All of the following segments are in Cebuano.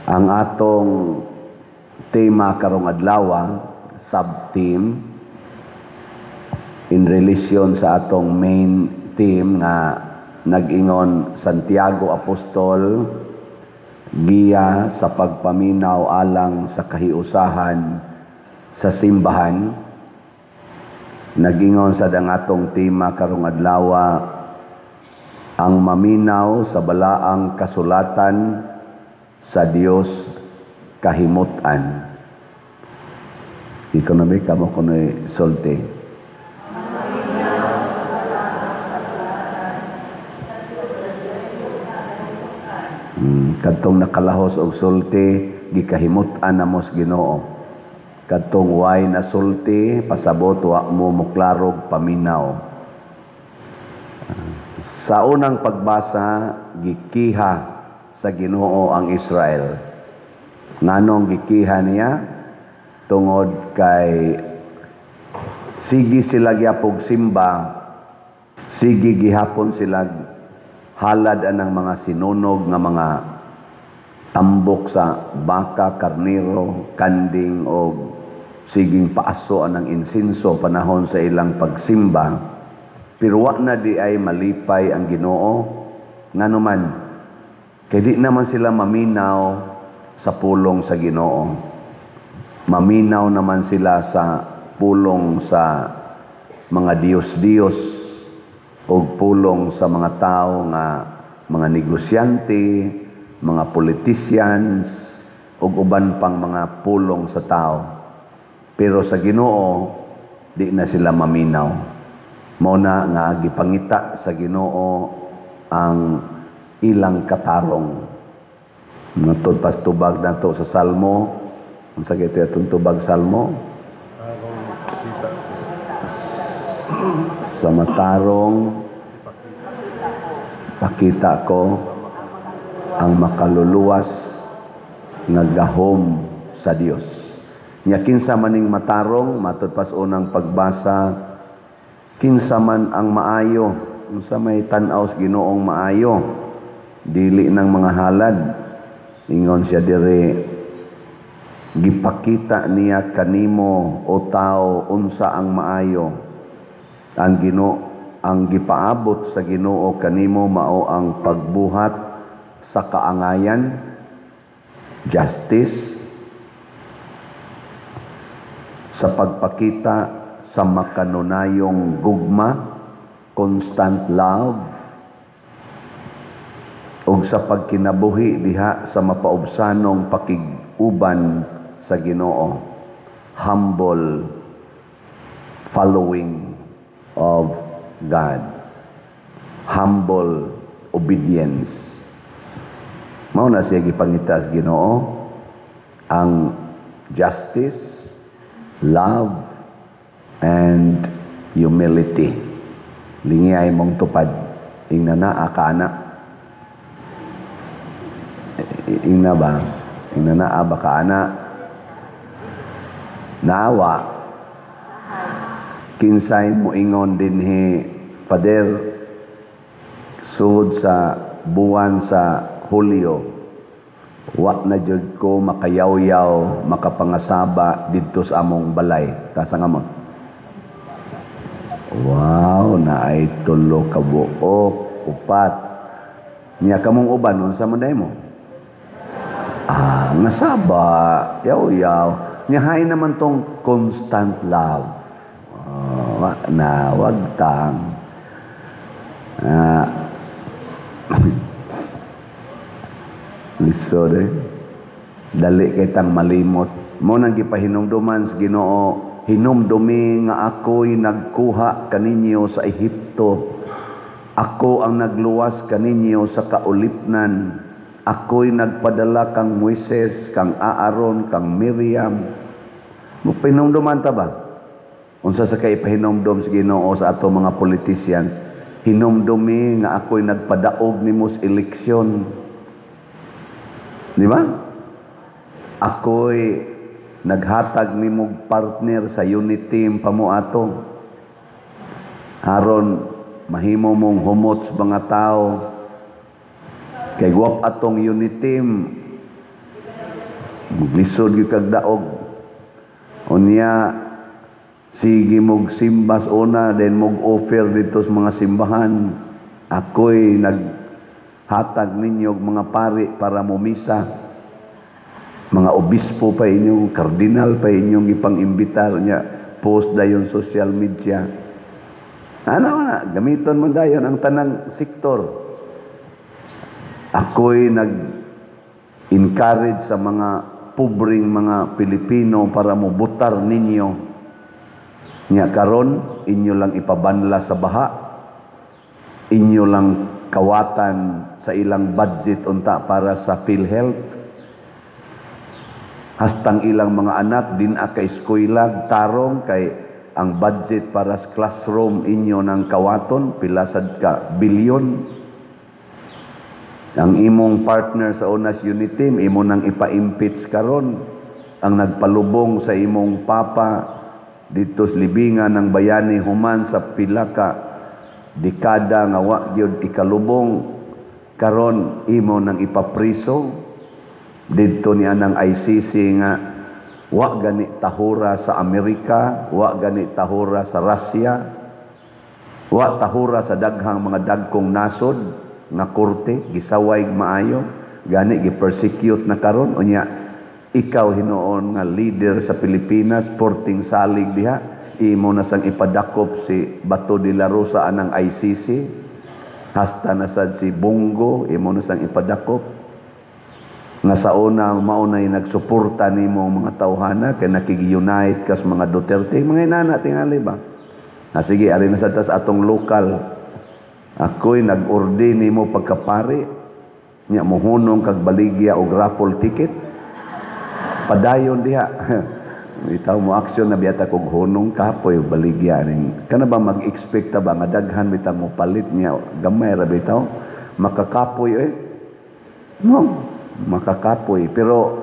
Ang atong tema karong adlaw, sub-theme in relation sa atong main theme nga nag-ingon Santiago Apostol, giya sa pagpaminaw alang sa kahiusahan sa simbahan. Nag-ingon sad ang atong tema karong adlaw, ang maminaw sa balaang kasulatan sa Dios kahimut-an. Economy kamo kuno'y sulti. Kadtong nakalahos og sulti, gikahimut-an namo sa Ginoo. Kadtong way na sulti, pasabot wa mo moklarog paminaw. Sa unang pagbasa, gikiha sa Ginoo ang Israel. Nganong gikiha niya? Tungod kay sige sila gyapog simba, sige gihapon sila halad anang mga sinunog nga mga tambok sa baka, karnero, kanding o siging paaso anang insinso panahon sa ilang pagsimba. Pero wa na di ay malipay ang Ginoo. Nganuman, kay di naman sila maminaw sa pulong sa Ginoo. Maminaw naman sila sa pulong sa mga Diyos-Diyos o pulong sa mga tao nga mga negosyante, mga politicians, ug uban pang mga pulong sa tao. Pero sa Ginoo, di na sila maminaw. Mao na nga gipangita sa Ginoo ang ilang katarong. Matod pas tubag nato sa Salmo. Unsa kay atong tubag Salmo? Sa matarong pakita ko ang makaluluwas nga gahom sa Dios. Nya kinsa maning matarong? Matod pas unang pagbasa, kinsa man ang maayo, unsa may tan-aw sa Ginoong maayo, dili nang mga halad. Ingon siya diri, gipakita niya kanimo o tao unsa ang maayo. Ang Ginoo, ang gipaabot sa Ginoo kanimo mao ang pagbuhat sa kaangayan, justice, sa pagpakita sa makanunayong gugma, constant love, ug sa pagkinabuhi diha sa mapaubsanong pakig-uban sa Ginoo, humble following of God, humble obedience. Mao na siya gipangita sa Ginoo, ang justice, love, and humility. Lingiyay mong tupad. Ingna naa ka ana. Ingna ba? Ingna naa ba ka ana? Naawa. Kinsay mo ingon dinhi, Father, sugod sa buwan sa Hulyo, wa na jud ko makayawyaw, makapangasaba didto sa among balay. Tasa nga mo. Wow, naay tulo ka buok, upat. Nya kamong uban unsa man day mo? Ah, nga saba, yaw-yaw. Nya hay naman tong constant love. Oh, wa na wag tang. Ah, lisod eh. Dali kay tang malimot. Mo nang gipahinumduman sa Ginoo, hinumdumi nga ako'y nagkuha kaninyo sa Ehipto. Ako ang nagluwas kaninyo sa kaulipnan. Ako'y nagpadala kang Moises, kang Aaron, kang Miriam. Mo pinumduman ta ba? Unsa sa kay pahinumdum sa Ginoo sa ato mga politicians, hinumdumi nga ako'y nagpadaog nimo sa eleksyon. Di ba? Ako'y naghatag nimog partner sa unit team pamuato. Aron mahimo mong humot sa mga tao. Kay guwap atong unit team, Maglisod gyud kag daog. Unya sige mog simbas una, then mog offer dito sa mga simbahan. Ako'y naghatag ninyo og mga pari para momisa. Mga obispo pa inyong, kardinal pa inyong ipang-imbitar niya, post dayon social media. Ano na, gamiton mo dayon ang tanang sektor. Ako'y nag-encourage sa mga pobreng mga Pilipino para mobutar ninyo. Nya karon inyo lang ipabanla sa baha, inyo lang kawatan sa ilang budget unta para sa PhilHealth. Hastang ilang mga anak din ka eskwela tarong kay ang budget para sa classroom inyo ng kawaton pila sad ka bilyon. Ang imong partner sa Unas Unity, imo nang ipa-impeach karon, ang nagpalubong sa imong papa dito sa libingan ng bayani human sa pila ka dekada nga wa gyud ikalubong, karon imo nang ipapriso didto ni anang ICC nga wa gani tahura sa Amerika, wa gani tahura sa Russia, wa tahura sa daghang mga dagkong nasod nga korte, gisaway maayo, gani gi-persecute na karon. Unya ikaw hinuon nga leader sa Pilipinas, porting salig diha, imo na sang ipadakop si Bato de la Rosa anang ICC, hasta na sad si Bong Go imo na sang ipadakop nga sa una mao nay nagsuporta nimo mga tawhana kay nakig-unite kas mga Duterte, mga inana tingali ba. Ah, sige, ari na sad ta sa atong lokal. Ako'y nag-ordain nimo pagkapari nya mohunong kag baligya og raffle ticket, padayon diha. Bitaw mo aksyon na biyata kog hunong kapoy baligya ning kana ba, mag-expect ta ba nga daghan bitaw mo palit niya? Gamay ra bitaw, makakapoy eh, no, makakapoy. Pero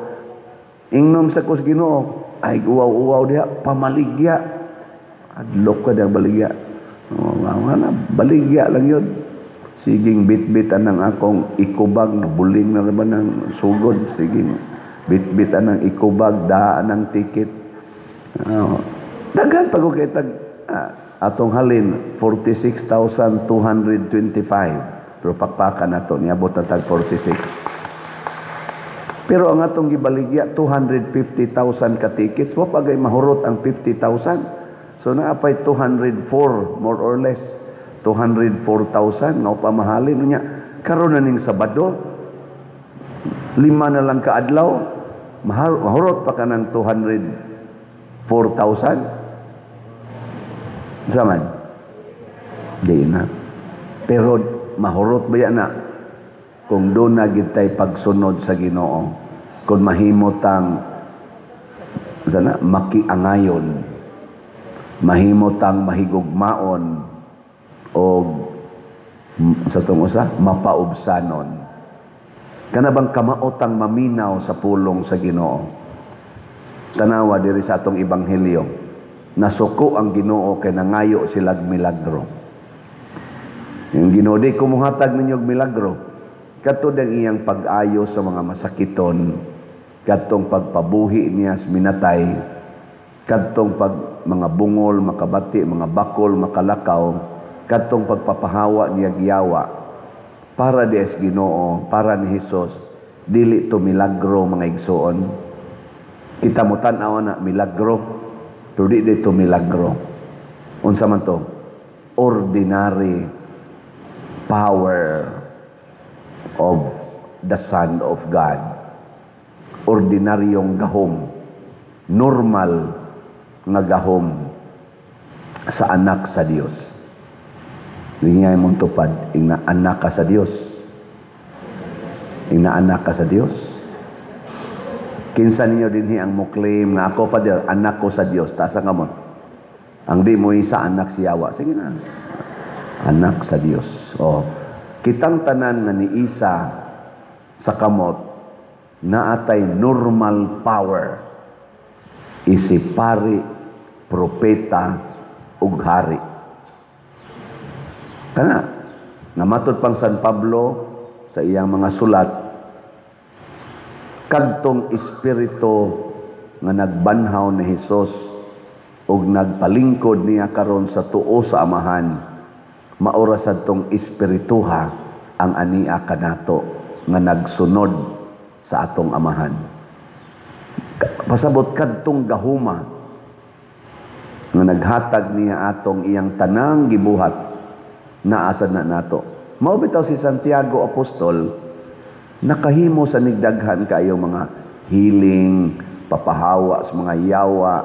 ingnom sa kus Ginoo ay uwaw-uwaw diha pamaligya, adlok ka diha baligya. Oh, na baligya lang yun. Siging bit-bit anang akong ikubag, nabuling na naman ang sugod. Siging bit-bit anang ikubag, daan ang ticket. Oh. Daghan pag kay tag atong halin 46,225. Pero pakpakan nato, niabot na tag 46. Pero ang atong gibaligya 250,000 ka tickets, wa pa gay mahurot ang 50,000. So naa pay 204, more or less 204,000 nga pa mahalin niya. Karon na ning Sabado, 5 na lang kaadlaw, mahurot pa ka ng 204,000? Zaman? Di na. Pero mahurot ba yan na? Kung doon na gitay pagsunod sa Ginoo, kung mahimo tang sana makiangayon, mahimo tang mahigugmaon o sa tong usa mapaubsanon, kana bang kamaotang maminaw sa pulong sa Ginoo. Tanawa diri sa atong ebanghelyo, nasuko ang Ginoo kay nangayo silag milagro. Yung Ginoo, di kumuhatag ninyo og milagro. Katod ang iyang pag-ayo sa mga masakiton, kadtong pagpabuhi niya sa minatay, kadtong pag mga bungol makabati, mga bakol makalakaw, kadtong pagpapahawa niya giyawa. Para di es Ginoo, para ni Hesus, dili to milagro, mga igsoon. Kita mo tan-aw na milagro, pero di to milagro. Unsa man to? Ordinary power of the Son of God. Ordinaryong gahom, normal nga gahom sa anak sa Dios. Hindi mong tupad, ingna anak ka sa Dios. Ingna anak ka sa Dios. Kinsa ninyo dinhi ang mo-claim nga ako, Father, anak ko sa Dios? Taas ang kamot. Ang di mo isa, anak si Yawa. Sige na. Anak sa Dios. O, kitang tanan nga ni isa sa kamot naatay normal power isi pari, propeta ug hari. Kana namatod pang San Pablo sa iyang mga sulat. Kadtong espiritu nga nagbanhaw ni Hesus ug nagpalingkod niya karon sa tuo sa Amahan, maura sadtong espirituha ang ania kanato nga nagsunod sa atong Amahan. Pasabot, kadtong gahuma nga naghatag niya atong iyang tanang gibuhat, naa sad na nato. Mao bitaw si Santiago Apostol nakahimo sa nigdaghan kaayo mga healing, papahawa sa mga yawa.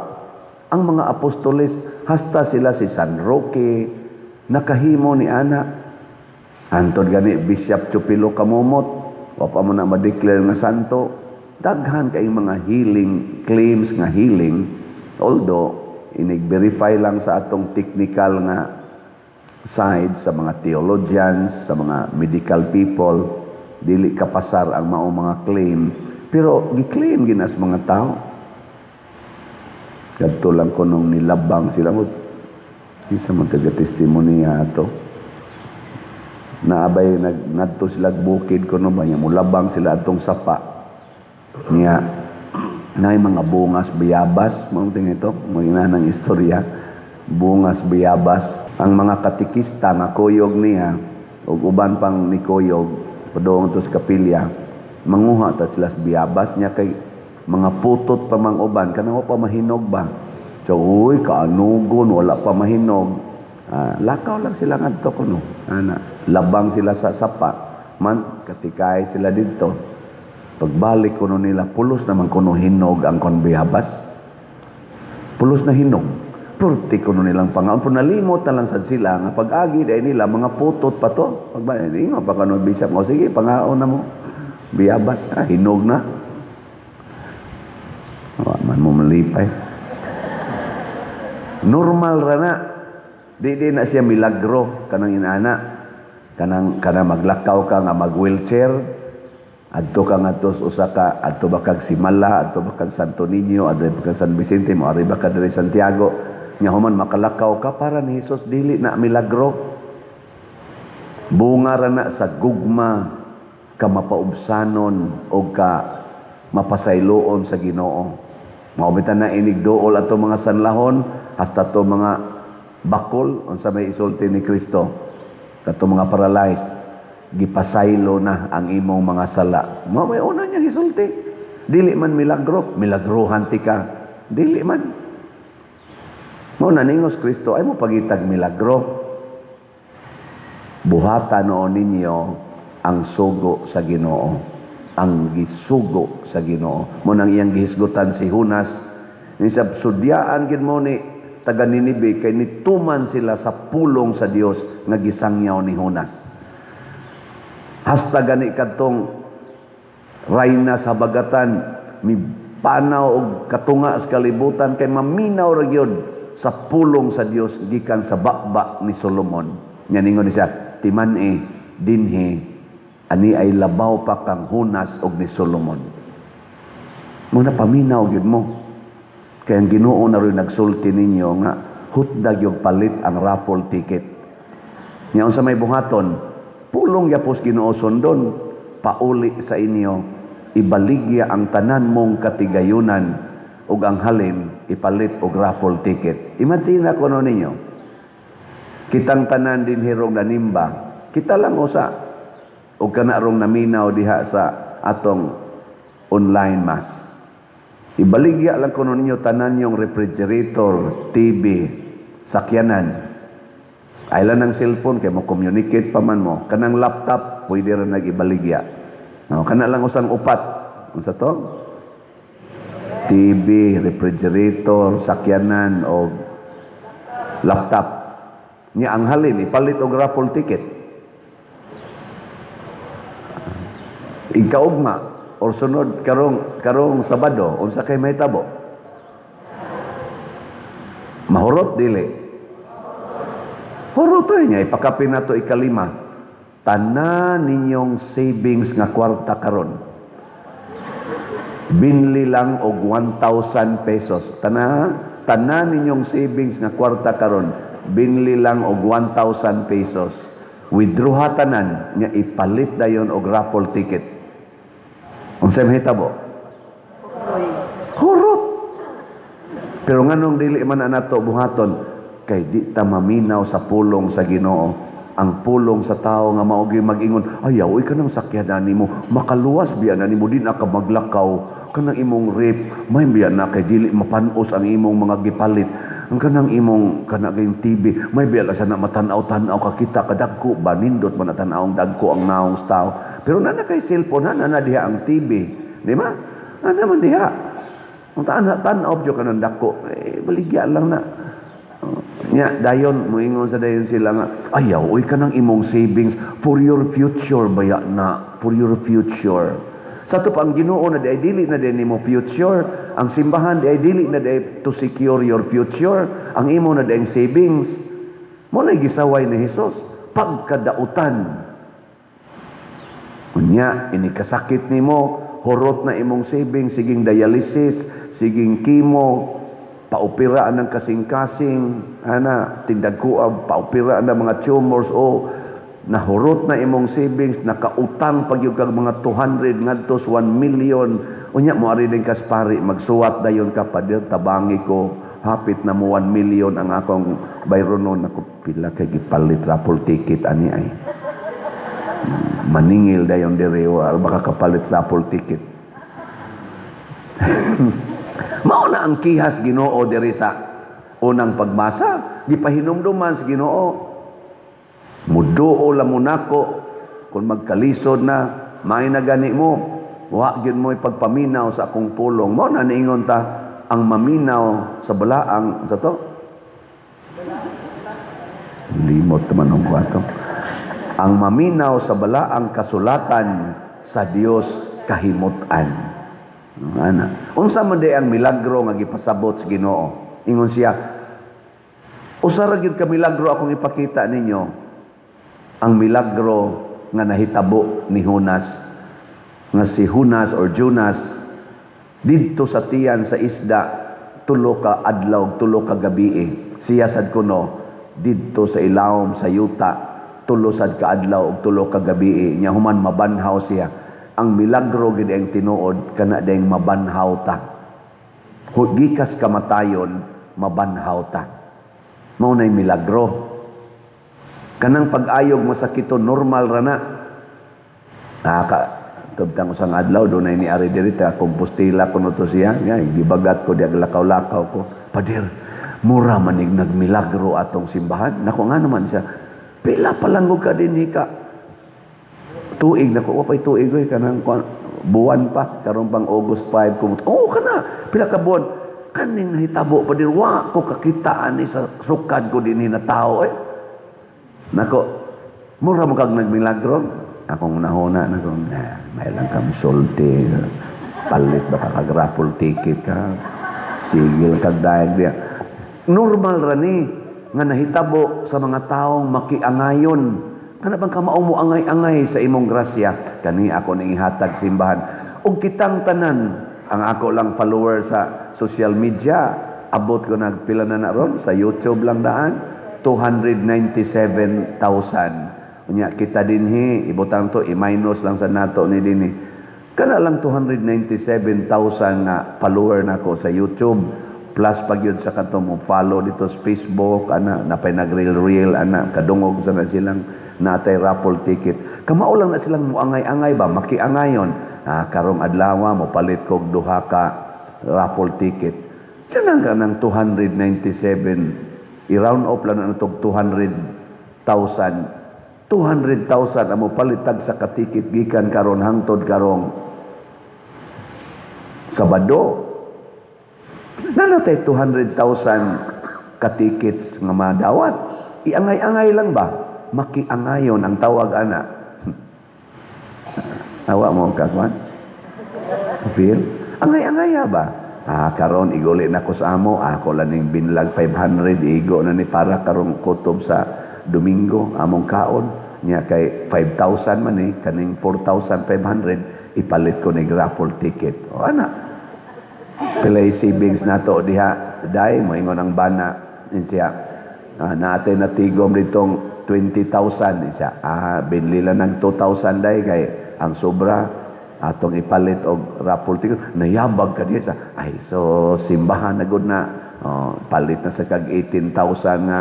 Ang mga apostoles, hasta sila si San Roque, nakahimo ni ana. Antod gani Bishop Chupilo Camomot, wa pa mo na ma-declare nga santo. Daghan kay mga healing, claims nga healing, although inig-verify lang sa atong technical nga side, sa mga theologians, sa mga medical people, dili kapasar ang mao mga claim, pero gi-claim ginas mga tao. Kadto lang ko nung nilabang sila mo, isa man taga testimony ato. Naabay nag ngadto sila bukid kuno ba niya, mulabang sila atong sapa. Niya nay mga bungas bayabas, mao ting ito, mga ng istorya, bungas bayabas. Ang mga katikista nga kuyog niya ug uban pang nikuyog padung to sa kapilya, manguha ta sila sa biyabas niya kay mga putot pa mang uban kanang wa pa mahinog ba. So uy, kaanugon, wala pa mahinog. Ah, lakaw lang sila ngadto kuno ana, labang sila sa sapa man, katikay sila didto. Pagbalik kuno nila, pulos naman kuno hinog ang kon biyabas, pulos na hinog. Purti kuno nilang pangaon, pero nalimot na lang sad sila nga pag-agi dahil nila mga putot pa to. Pag ingon pa kano bishop, o sige, pangaon na mo biyabas, ah, hinog na. Wa man mo malipay. Normal ra na. Di na siya milagro kanang inana. Kanang maglakaw ka nga mag wheelchair, adto ka ngadto sa usa ka, adto ba kag Simala, adto ba kag Santo Niño, adto ba kag San Vicente, mo ari ba ka diri Santiago, nya human makalakaw ka para ni Hesus, dili na milagro. Bunga ra na sa gugma ka mapaubsanon o ka mapasayloon sa Ginoo. Mao bitaw na inig duol ato mga sanlahon hasta to mga bakol, unsa may isulti ni Kristo kato mga paralyzed, "Gipasaylo na ang imong mga sala." Mao may una niya gisulti. Dili man milagro, milagruhan ti ka. Dili man. Mao na ningos Kristo ay mo pagitag milagro. Buhata noon ninyo ang sugo sa Ginoo. Ang gisugo sa Ginoo. Mo nang iyang gihisgutan si Junas. Ni sa sudyaan gid mo ni taga Ninibe kay nituman sila sa pulong sa Dios nga gisangyaw ni Jonas. Hasta gani kadtong rayna sa bagatan mi panaw og katunga sa kalibutan kay maminaw ra gyud sa pulong sa Dios gikan sa baba ni Solomon. Nya ningon ni siya, timan-i dinhi ani ay labaw pa kang Jonas og ni Solomon. Mo na paminaw gyud mo. Kaya ang Ginoo na rin nagsulti ninyo nga hutdag yung palit ang raffle ticket. Nya unsa may buhaton, pulong yapos Ginoo sundon, pauli sa inyo, ibaligya ang tanan mong katigayunan ug ang halin ipalit og raffle ticket. Imagine na kuno ninyo. Kitang tanan din hirong nanimba, kita lang usa og kana rong naminaw diha sa atong online mass. Ibaligya lang kuno ninyo tanan yung refrigerator, TV, sakyanan. Ay lang ng cellphone kay mo communicate pa man mo. Kanang laptop pwede ra nag-ibaligya. No, kana lang usang upat. Unsa to? TV, refrigerator, sakyanan o laptop. Nya ang halin ipalit og raffle ticket. Ikaugma or sunod karong Sabado, unsa kay mahitabo? Mahurot dili? Hurot oy. Nya ipakapin nato ikalima. Tanan ninyong savings nga kwarta karon. Binli lang og 1,000 pesos. Tanan ninyong savings nga kwarta karon, binli lang og 1,000 pesos. Withdraw tanan, nya ipalit dayon og raffle ticket. Unsay mahitabo? Hurot. Pero nganong dili man na nato buhaton? Kay di ta maminaw sa pulong sa Ginoo. Ang pulong sa tao nga mao gyud mag-ingon, "Ayaw, uy, kanang sakyanan nimo, makaluwas biya na nimo, di na ka maglakaw, kanang imong ref, may biya na kay dili mapanos ang imong mga gipalit. Ang kanang imong kana kayong TV, may biya lang sana matanaw-tanaw ka kita kadagko ba, nindot man na tan-aw ang dagko ang naong sa tao." Pero nana kay cellphone, na na diha ang TV, di ba? Ana man diha. Ang tan-aw jud kanang dako, eh, baligya lang na. Nya dayon moingon sa dayon sila nga, "Ayaw uy, kanang imong savings for your future baya na, for your future." Sa ato pa, ang Ginoo na diay dili na diay nimo future, ang simbahan diay dili na diay to secure your future, ang imo na diay savings. Mao na gisaway ni Hesus pagkadautan. Unya, ini kasakit nimo, hurot na imong savings, siging dialysis, siging chemo, paopera ng kasing-kasing, ana, tindagkuab, paopera ng mga tumors, o nahurot na imong savings, nakautang pag yung kag mga 200 ngadto sa 1 million. Unya mo ari din kas pari, magsuwat dayon ka, "Pader, tabangi ko, hapit na mo 1 million ang akong bayronon." Ako, pila kay gipalit raffle ticket ani ay. Maningil dayon dire wa baka kapalit raffle ticket. Mao na ang kihas Ginoo diri sa unang pagbasa, gipahinumduman sa Ginoo. Muduol la mo nako kung magkalisod na, may na gani mo, wa gyud mo ipagpaminaw sa akong pulong. Mao na niingon ta ang maminaw sa balaang sa to. Limot man ang kwato. Ang maminaw sa balaang kasulatan sa Dios kahimutan. Ana. Unsa man di ang milagro nga gipasabot sa Ginoo? Ingon siya, "Usa ra gyud ka milagro akong ipakita ninyo." Ang milagro nga nahitabo ni Jonas, nga si Jonas or Jonas didto sa tiyan sa isda 3 ka adlaw, 3 ka gabi. Siya sad kuno didto sa ilawom sa yuta 3 sad ka adlaw ug 3 ka gabi. Nya human mabanhaw siya. Ang milagro gid ang tinuod kana ding mabanhaw ta. Gikas kamatayon, mabanhaw ta. Mao nay milagro. Kanang pag-ayog masakito, normal ra na. Naka tubtang usang adlaw dunay ni ari diri ta Compostela kuno to siya. Nga gibagat ko diag lakaw-lakaw ko. "Pader, mura manig nagmilagro atong simbahan." Nako, nga naman siya. Pila pa lang ka dinhi ka tuig nako, wa pay tuig oy, kanang buwan pa, karon pang August 5 kumot. Oo kana, pila ka buwan kaning nahitabo pa din, wa ko kakita ani sa sukad ko dinhi na tao eh. Nako, mura mo kag nagmilagro. Akong nahuna nako, nah, may lang kami sulti. Palit ba ka kag raffle ticket ka? Sigil kag dayag diya. Normal ra ni nga nahitabo sa mga taong makiangayon. Kana bang kamao mo angay-angay sa imong grasya? Kani ako ning ihatag simbahan. Ug kitang tanan, ang ako lang follower sa social media, abot ko nagpila na na ron sa YouTube lang daan, 297,000. Unya kita dinhi, ibutang to, i-minus lang sa nato ni dinhi. Kana lang 297,000 nga follower nako sa YouTube plus pag yun sa kato mo follow dito sa Facebook ana, napay nag-reel reel ana, kadungog sa na silang natay raffle ticket. Kamao lang na silang muangay-angay ba, makiangayon. Ah, karong adlaw mo palit kog duha ka raffle ticket. Siya lang ka ng 297, i-round off lang na itong 200,000. 200,000 ang mo palitag sa katikit gikan karon hangtod karong Sabado. Nanatay 200,000 katikits nga madawat. Iangay-angay lang ba? Makiangayon ang tawag ana. Awa mo kakwan? Feel? Angay-angay ba? Ah, karon iguli na ko sa amo, ako lang ning binlag 500 igo na ni para karong kutob sa Domingo among kaon. Nya kay 5,000 man eh, kaning 4,500 ipalit ko ni raffle ticket. O ana. Pilay savings nato diha dai, moingon ang bana siya. Ah, natin natigom ditong 20,000 siya. Ah, binli lang ng 2,000 dai kay ang sobra. Atong ipalit og raffle ticket, nayabag ka diya sa, ay, so simbahan na gud na. Oh, palit na sa kag 18,000 nga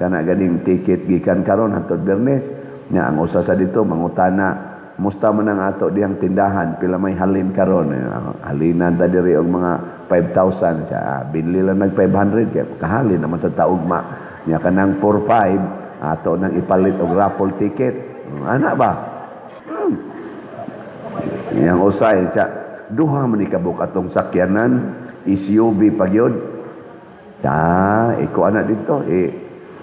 kana ganing ticket gikan karon hangtod Biyernes. Nya ang usa sa dito mangutana, "Musta man ang ato diyang tindahan? Pila may halin karon?" Eh, halinan ta diri og mga 5,000 siya. Ah, binli lang nag 500 kay kahalin naman sa taugma. Nya kanang 4-5 ato nang ipalit og raffle ticket. Ana ba? Yang usay siya, duha man ni kabuk atong sakyanan, SUV pa gyud. Ta, iko ana dito, eh,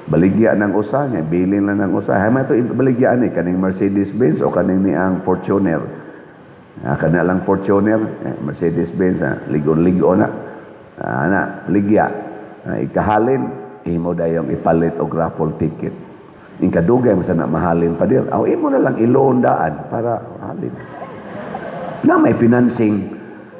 baligya ng usa niya, bilin lang ng usa. Hay man ito baligya ni kaning Mercedes Benz o kaning ni ang Fortuner. Ah, kana lang Fortuner, eh, Mercedes Benz, ah, ligon-ligon na. Ah, ana, baligya. Ah, ikahalin, imo dayong ipalit og raffle ticket. Ing kadugay man na mahalin pa dir. Aw, imo na lang i-loan daan para halin. Na may financing.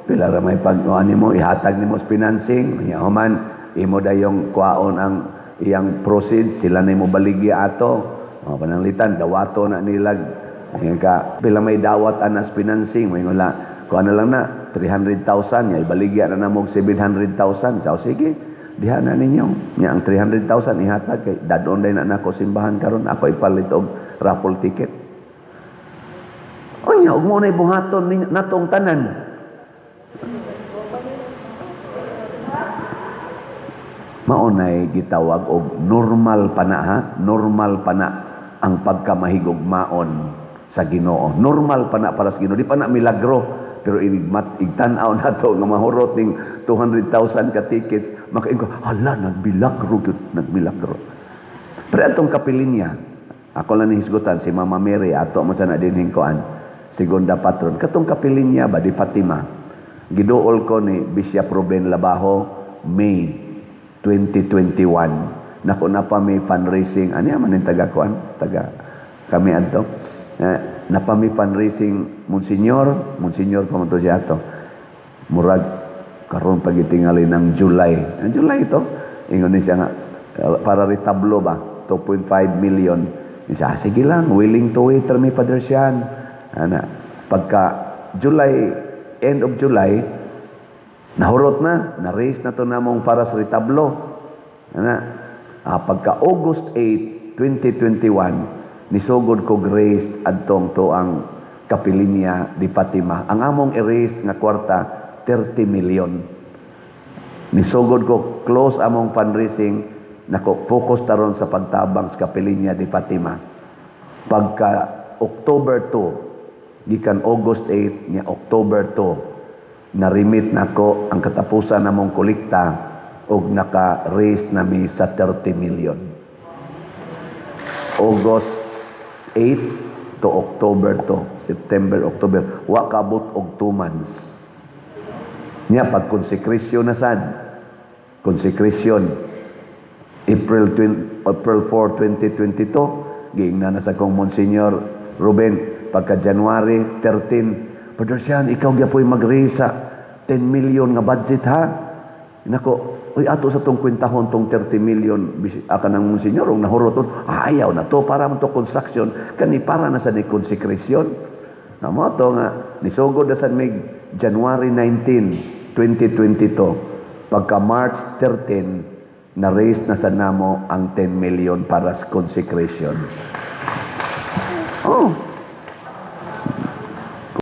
Pila ra may pag ano mo ihatag nimo sa financing, nya human imo dayong kuhaon ang iyang proceeds, sila nimo baligya ato. O, pananglitan dawato na nilag. Ingon ka, pila may dawat anas financing, may wala kuha na lang na 300,000 nya ibaligya na namo og 700,000. So sige, diha na ninyo. Nya ang 300,000 ihatag kay dadon day na nako simbahan karon, ako ipalit og raffle ticket. Unya, ug mo na buhaton natong tanan. Maunay gitawag og normal pa na, ha? Normal pa na ang pagkamahigugmaon sa Ginoo. Normal pa na para sa Ginoo. Di pa na milagro, pero inigmat igtan-aw nato nga mahurot ning 200,000 ka tickets, makaingon, "Hala, nagmilagro gyud, nagmilagro." Pero atong kapilinya, ako lang nihisgutan si Mama Mary ato mo sa na dinhing kuan, segunda patron. Katong kapilinya ba di Fatima, giduol ko ni Bishop Ruben Labajo May 2021. Nako na pa may fundraising, ani man ning taga kuan, taga kami adto. Eh, napa may fundraising, Monsignor, Monsignor pa man to siya ato. Murag karon pagitingali ng July. Ang July ito, ingon ni siya nga para retablo ba, 2.5 million. Siya, "Sige lang, willing to wait mi, Father Sean." Ana, pagka July, end of July, nahurot na, na-raise na to namong para sa retablo. Ana, pagka August 8, 2021, nisugod ko raise adtong to ang Kapilinya di Fatima. Ang among i-raise nga kwarta, 30 million. Nisugod ko close among fundraising, nako focus taron sa pagtabang sa Kapilinya di Fatima. Pagka October 2, gikan August 8 nya October 2, na-remit nako ang katapusan namong kolekta og naka-raise nami sa 30 million. August 8 to October 2, September, October, wa kaabot og 2 months. Nya pag consecration na sad, consecration April 20, April 4, 2022, giingnan na sa kong Monsignor Ruben, pagka January 13, "Brother Sean, ikaw gyapoy mag-raise sa 10 million nga budget, ha?" Nako, uy, ato sa tong kwentahon tong 30 million aka ng Monsignor, og nahurot to, ah, ayaw na to, para man to construction, kani para na sa ni consecration. Na mo to nga, nisugod na sa mig January 19, 2022, pagka March 13, na-raise na sa namo ang 10 million para sa consecration. Oh.